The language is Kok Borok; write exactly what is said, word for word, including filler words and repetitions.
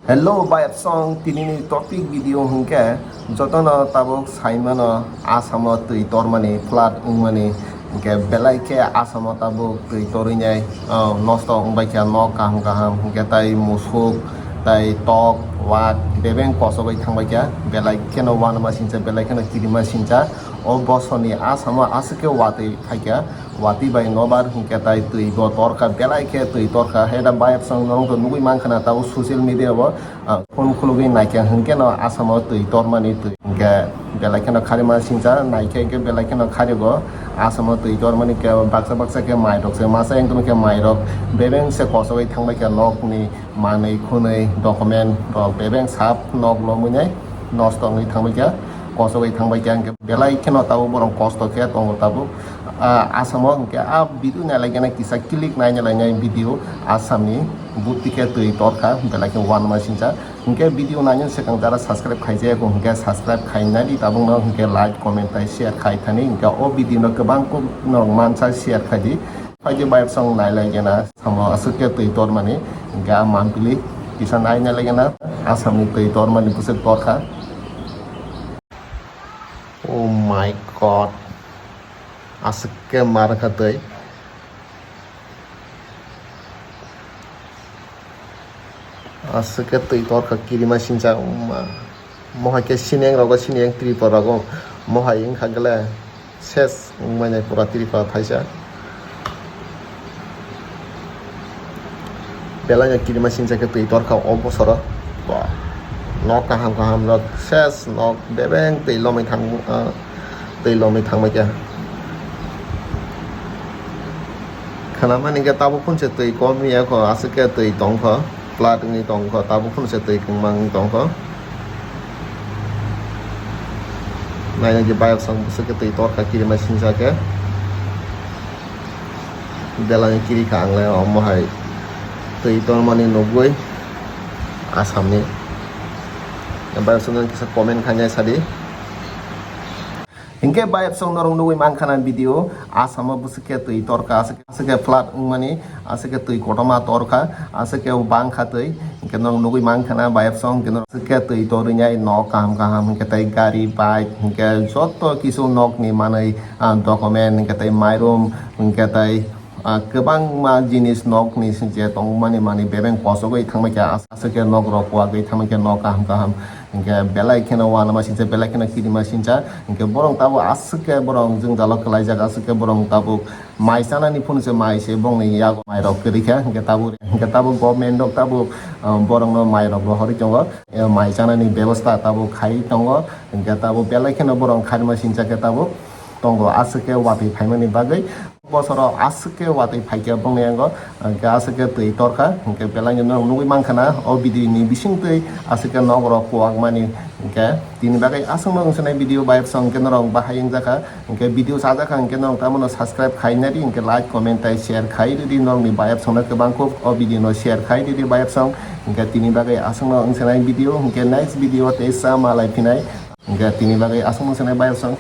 Hello, bayapsong, tinini topic video hwnkhe jotono tabuk saimano Asamo twi tormani, flood wngmani, hwnkhe belai khe Asamo tabuk twi torwinai, oh, nosto wngbaikha nok kaham kaham, hwnkhe tai musuk, tai tok, wak, bebeng kosogwi thangbaikha, belai kheno uanama sincha, belai kheno kirima sincha. O bosorni Asamo aswk khe watwi phaikha, watwi bai nobar hwnkhe tai twi bo torkha, belai khe twi torkha. Heda bayapsong norok to nugwi mankha na tabuk social media o, ah, phone khulugwi naikha hwnkhe no Asamo twi tormani twi hwnkhe belai kheno kharima sincha naikhe hwnkhe belai kheno kharigo. Asamo twi tormani khe baksa baksa khe mairok se masa wngtongkhe mairok bebeng se kosogwi thangbaikha nokni manwi khwnwi document rok bebeng sap nok lomwinai nosto wngwi thangbaikha, kosogwi thangbaikha hwnkhe belai kheno tabuk borok kosto khe tongo tabuk. Ah, Asamo hwnkhe ah video nailaikhe kisa click naina lainai video Assamni butti khe twi torkha belai khe uanama sincha. Hwnkhe video naina swkang jara subscribe khaijak hwnkhe subscribe khainani tabukno hwnkhe like comment tai share khai thani hwnkhe o video no kwbang kuk norok mansa share khaidi. Phaidi bayapsong nailaikhe na, samo aswk khe twi tormani, hwnkhe a mampili kisa naina laikhe na, Assamni twi tormani bwswk torkha. Oh my God, aswk khe mar kha twi. Aswk khe twi torkha kirima sincha wngma. Mohai khe sini ang rogo, sini ang Tripura rogo. Mohai wngkha gele ses wngmani pura Tripura thaisa. Belai no kirima sincha khe twi torkha o bosoro. Ba. Nok kaham kaham rok ses nok bebeng twi lomwi thang, ah, twi lomwi thangbai khe. Khanamani khe tabuk phunse twi kom ya kho, aswk khe twi tong kho, plat wngwi tong kho, tabuk phunse twi kwngma wngwi tong kho. Naina je bayok song bwswk khe twi torkha kirima sincha khe. Belai kiri kha ang le omo hai twi tormani nugwi Assamni. Bayok song kisa comment khainai sadi. Hinkhe bayapsong norok nugwi mankha na video, Assamo bwswk khe twi torkha, aswk khe, aswk khe flood wngmani, aswk khe twi kotorma torkha, aswk khe bangkha twi, hinkhe norok nugwi mankha na bayapsong, hinkhe norok aswk khe twi torwinai nok kaham kaham, hinkhe tei gari, bike, hinkhe joto kisu nokni manwi, ah, document, hinkhe tei mairum, hinkhe tei Ah, kwbangma jinis nokni je tongmani manwi bebeng kosogwi thangbai kha, as-, aswk khe nok rok kuwagwi thangbai kha, nok kaham kaham hinkhe belai kheno uanama sincha, belai kheno kirima sincha hinkhe borok tabuk aswk khe borok jwngjalo kwlaijak, aswk khe borok tabuk mai chanani phunukse mai se bongni yago mai rok kwrwi kha hinkhe tabuk, hinkhe tabuk government rok tabuk, ah, borokno mai rok rohorwi tongo, eh, mai chanani bebosta tabuk khai tongo hinkhe tabuk belai kheno borok kharima sincha khe tabuk tongo aswk khe watwi phaimani bagwi. Bosoro aswk khe watwi phaikha bongni yango, hinkhe aswk khe twi torkha, hinkhe belai no norok nugwi mankha na o video ni bisingtwi aswk khe nok rok kuwak mani. Hinkhe tini bagwi aswk no wngsanai video bayapsong hinkhe norok bahai wngjakha, hinkhe video chajakha hinkhe norok tamo no subscribe khainai di, hinkhe like, comment tai share khai ridi, norok ni bayapsong no kwbang kuk o video no share khai ridi bayapsong. Hinkhe tini bagwi aswk no wngsanai video, hinkhe next video tei sa malai phinai, hinkhe tini bagwi aswk no wngsanai bayapsong.